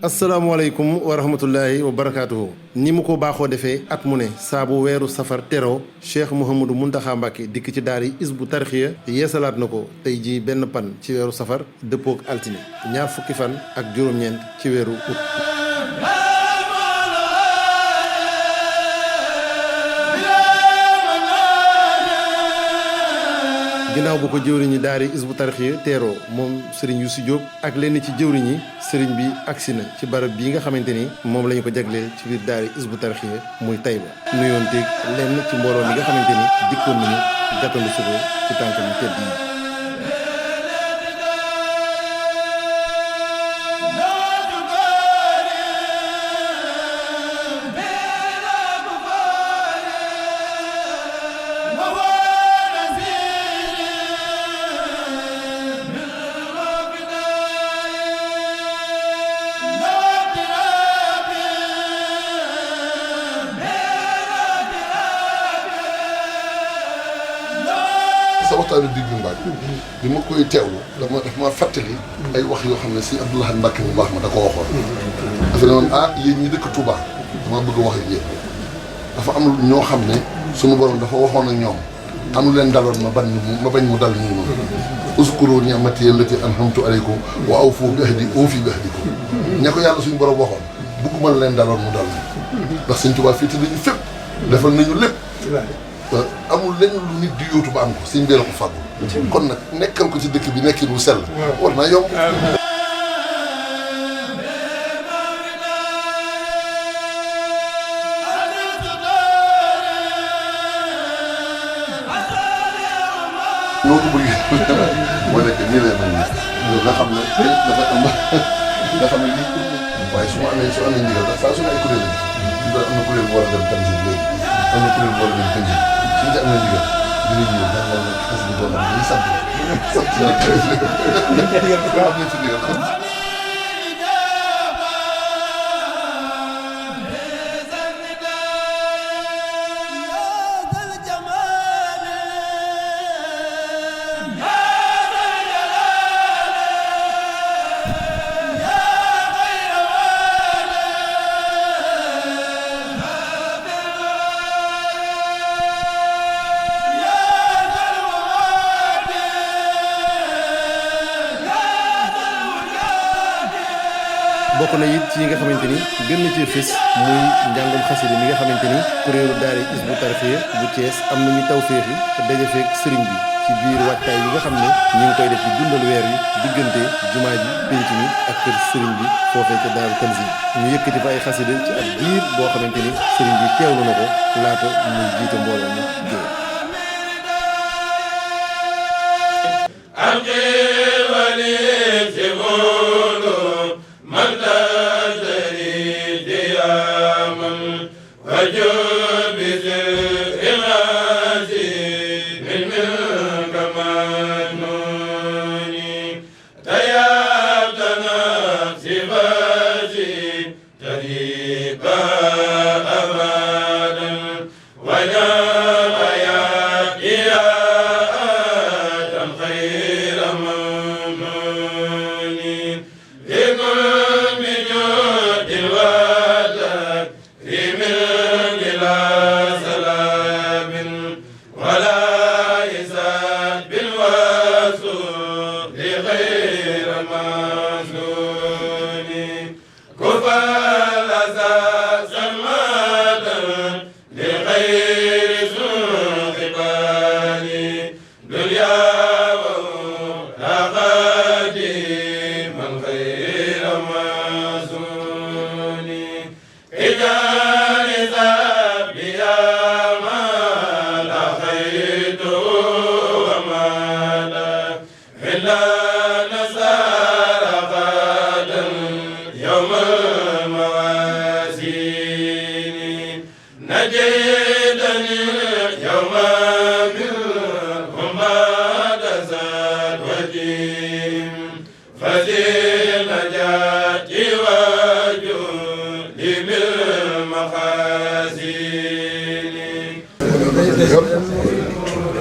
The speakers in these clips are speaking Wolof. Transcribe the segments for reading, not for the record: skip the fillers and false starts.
asalaamaaleykum wa rahmatullahi wa barakaatuhu. ni mu ko baaxoo defee at mu ne saa bu weeru safar teroo Cheikh Mouhamadou Mountakha Mbacké dikk ci daari Hizbut Tarqiyyah yeesalaat na ko tey jii benn pan ci weeru safar dëppook altine ñaar fukki fan ak juróom-ñeent ci weeru août. ginnaaw bu ko jëwriñi daari Hizbut Tarqiyyah teeroo moom Serigne Youssou Diop ak lenn ci jëwriñi Serigne bi agsi na ci barab bii nga xamante ni moom la ñu ko jagleel ci biir daari Hizbut Tarqiyyah muy Taïba nuyoon teeg lenn ci mbooloo mi nga xamante ni dikkoon nañu gàttandu suko ci tànk yi tedd yi. sa waxtaanu digg mbaaj bi ma koy teewlu daf ma fàttali ay wax yoo xam ne si Abdou Lahad Mbacké bu baax ma da ko waxoon dafa ne woon yéen ñi dëkk Touba dama bëgg a wax ak yéen dafa am ñoo xam ne suñu borom dafa waxoon ak ñoom am leen daloon ma bañ mu dal ñu noonu uskuru ni'mati allati an'amtu alaykum wa awfu bi ahdi uufi bi ahdikum ña ko yàlla suñu borom waxoon bëgguma leen daloon mu dal ndax Sëñ Touba fii te nañu fépp defal nañu lépp amul lenn lu nit di yóotu ba am ko si mbir ko fàggu kon nag nekkal ko ci dëkk bi nekkin wu sell war naa yomb. noo ko bëggee moo nekk nii lay mel nii nga xam ne dafa am nga xam ne lii waaye su amee ndigal daal saa su ne ay kuréel la am na kuréel bu war a dem Tanzil léegi am na kuréel bu war a dem Tanzil suñu ci amee ndigal dinañ ñëw jàngal la xas bi boo xam ne dañuy sant bokk na it ci yi nga xamante ni gën na cee fës muy njàngum xasida mi nga xamante ni kuréelu daara Hizbut Tarqiyyah bu Thiès am nañu tawféex yi te daje feek sëriñ bi ci biir waajtaay yi nga xam ne ñu ngi koy def ci dundal weer wi diggante jumaa ji pénc mi ak kër sëriñ bi foofee ca Daaru Tanzil ñu yëkkati fa ay xasida ci ab diir boo xamante ni sëriñ bi teewlu na ko laata muy jiite mbooloo mi génn.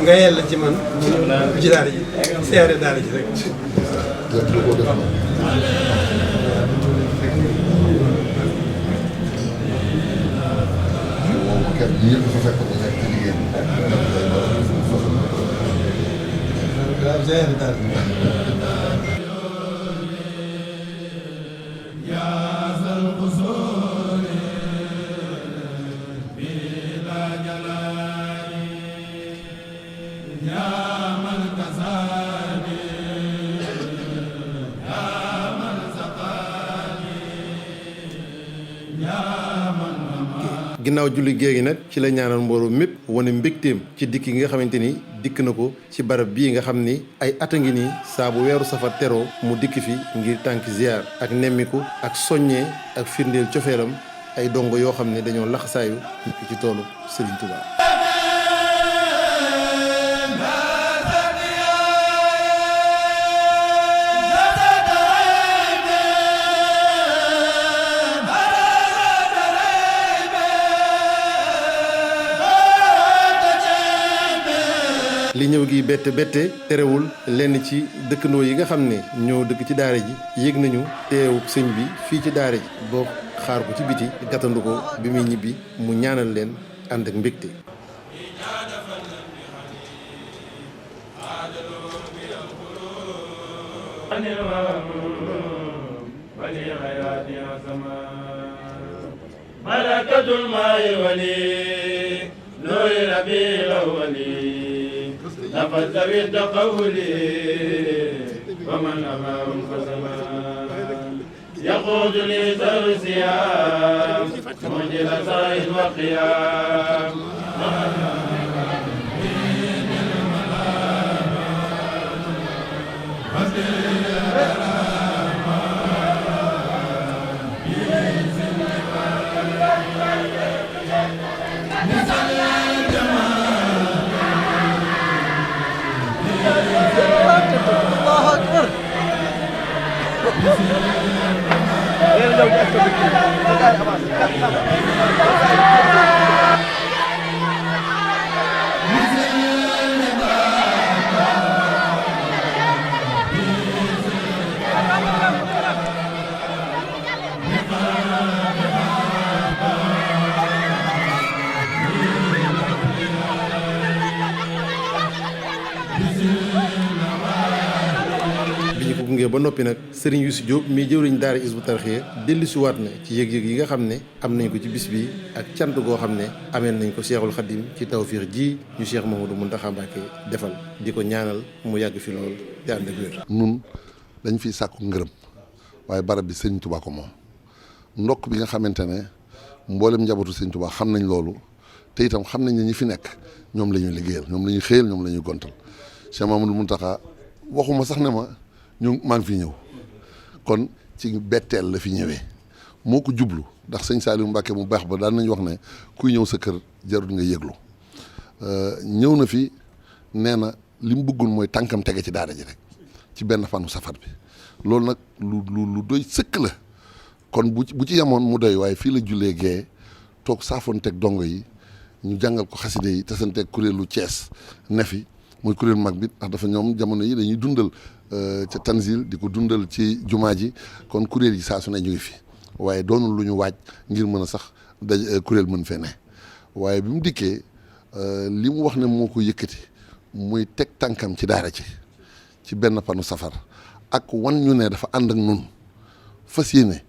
nga yella ci man ci daara ji siyaare daara ji rek yàgg da koo def na moom kenn ñëpp fa fekk ñu nekk ci liggéey ginnaaw julli géegi nag ci la ñaanal mbooloo mépp wane mbégteem ci dikk yi nga xamante ni dikk na ko ci barab bii nga xam ni ay at a ngi nii saa bu weeru safar teroo mu dikk fi ngir tànk ziar ak nemmiku ak soññee ak firndeel cofeelam ay dongo yoo xam ne dañoo laxasaayu ci toolu Serigne Touba. li ñëw gi bette bette terewul lenn ci dëkkandoo yi nga xam ne ñoo dëkk ci daara ji yéeg nañu teewu sëñ bi fii ci daara ji boo xaar ko ci biti gàttandu ko bi muy ñibbi mu ñaanal leen ànd ak mbégte. malakatul maay wali nuuri rabil awwali لقد زويت قولي ومن أمام فسما يقود لي ذر الصيام منجل صائد وقيام ba noppi nag Serigne Youssou Diop mii jëwriñ daara Hizbut Tarqiyyah dellusiwaat na ci yëg-yëg yi nga xam ne am nañ ko ci bis bi ak cant goo xam ne ameel nañ ko Cheikhul Khadim ci tawfiix ji ñu Cheikh Mouhamadou Mountakha Mbacké defal di ko ñaanal mu yàgg fi lool te ànd ak wér. nun dañ fiy sàkku ngërëm waaye barab bi Serigne Touba ko moom ndokk bi nga xamante ne mboolem njabootu Serigne Touba xam nañ loolu te itam xam nañ ne ñi fi nekk ñoom la ñuy liggéeyal ñoom la ñuy xëyal ñoom la ñuy gontal Cheikh Mouhamadou Mountakha waxuma sax ne ma ñu maa ngi fi ñëw kon ci betteel la fi ñëwee moo ko jublu ndax sëñ Saliou Mbacke mu baax ba daan nañu wax ne kuy ñëw sa kër jarul nga yëglu ñëw na fi nee na li mu bëggoon mooy tànkam tege ci daara ji rek ci benn fanu safar bi loolu nag lu doy sëkk la kon bu ci yemoon mu doy waaye fii la jullee gee toog saafoonteeg dongo yi ñu jàngal ko xaside yi tasanteeg kuréelu Thiès ne fi mooy kuréel mag bi ndax dafa ñoom jamono yi dañuy dundal ca Tanzil di ko dundal ci jumaa ji kon kuréel yi saa su ne ñu ngi fi waaye doonul lu ñu waaj ngir mën a sax kuréel mën fee ne waaye bi mu dikkee li mu wax ne moo ko yëkkati muy teg tànkam ci daara ci benn panu safar ak wan ñu ne dafa ànd ak nun fas yéene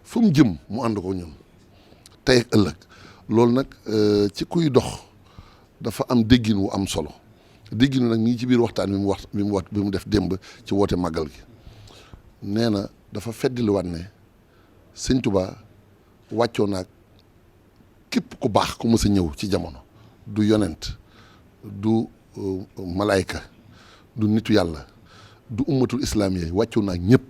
fu mu jëm mu ànd ko ñun tey ak ëllëg loolu nag ci kuy dox dafa am déggin wu am solo dégginu nag ñii ci biir waxtaan bi mu def démb ci woote màggal gi nee na dafa feddiliwaat ne sëñ Tuubaa wàccoo naag képp ku baax ku mës a ñëw ci jamono du yonent du malayka du nitu yàlla du ummatul islaamiya wàccoo naag ñëpp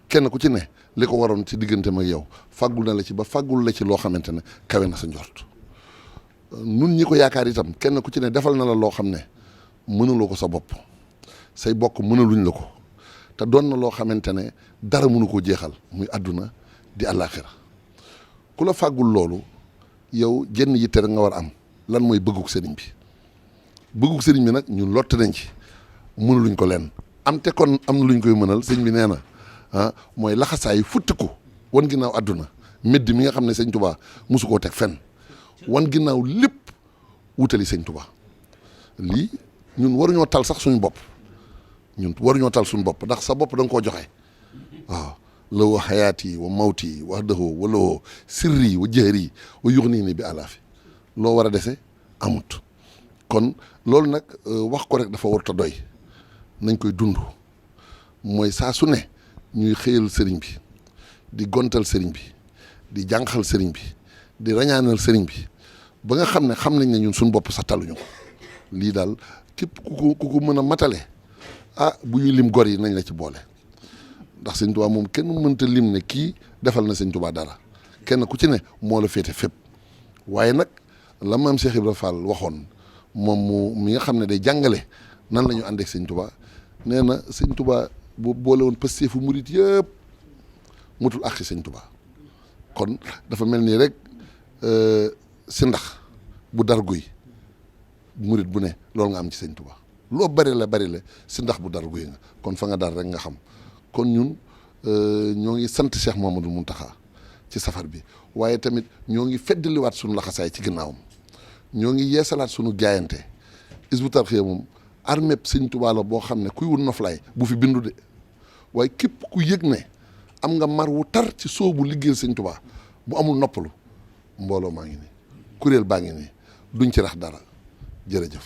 kenn ku ci ne li ko waroon ci digganteem ak yow fàggul na la ci ba fàggul la ci loo xamante ne kawe na sa njort nun ñi ko yaakaar itam kenn ku ci ne defal na la loo xam ne mënuloo ko sa bopp say bokk mënaluñ la ko te doon na loo xamante ne dara mënu koo jeexal muy àdduna di àllaaxira ku la fàggul loolu yow jenn yitte rek nga war a am lan mooy bëgguk sëriñ bi nag ñun lott nañ ci mënuluñ ko leen am te kon am na lu ñu koy mënal sëñ bi nee na mooy laxasaay futtiku wan ginnaaw àdduna médd mi nga xam ne sëñ Tuubaa mosu koo teg fenn wan ginnaaw lépp wutali sëñ Tuubaa lii ñun waruñoo tal sax suñu bopp ndax sa bopp da nga koo joxe waaw law xayaati wa mawti wa dëxoo wala sirri wa jëhri wa yux nii ni bi alaafi loo war a dese amut kon loolu nag wax ko rek dafa warut a doy nañ koy dund mooy saa su ne ñuy xëyal sëriñ bi di gontal sëriñ bi di jànqal sëriñ bi di rañaanal sëriñ bi ba nga xam nañ ne ñun suñu bopp sax taluñu ko lii daal képp ku ko mën a matale bu ñuy lim gor yi nañ la ci boole ndax sëñ Tuubaa moom kenn mënta lim ne kii defal na sëñ Tuubaa dara kenn ku ci ne moo la féete fépp waaye nag la maam Cheikh Ibra Fall waxoon moom mi nga xam ne day jàngale nan la ñu ànd ak sëñ Tuubaa nee na sëñ Tuubaa bu boole woon pasteefu murit yëpp mutul ak sëñ Tuubaa kon dafa mel nii rek si ndax bu dar guy murit bu ne loolu nga am ci sëñ Tuubaa loo bari la si ndax bu dar guy nga kon fa nga dar rek nga xam kon ñun ñoo ngi sant Cheikh Mouhamadoul Mountakha ci safar bi waaye tamit ñoo ngi feddaliwaat suñu laxasaay ci ginnaawam ñoo ngi yeesalaat suñu jaayante Hizbut Tarqiyyah moom armée sëñ Tuubaa la boo xam ne kuy wut noflaay bu fi bindu de waaye képp ku yëg ne am nga mar wu tar ci soobu liggéeyal sëñ Tuubaa bu amul noppalu mbooloo maa ngi nii kuréel baa ngi nii duñ ci rax dara jërëjëf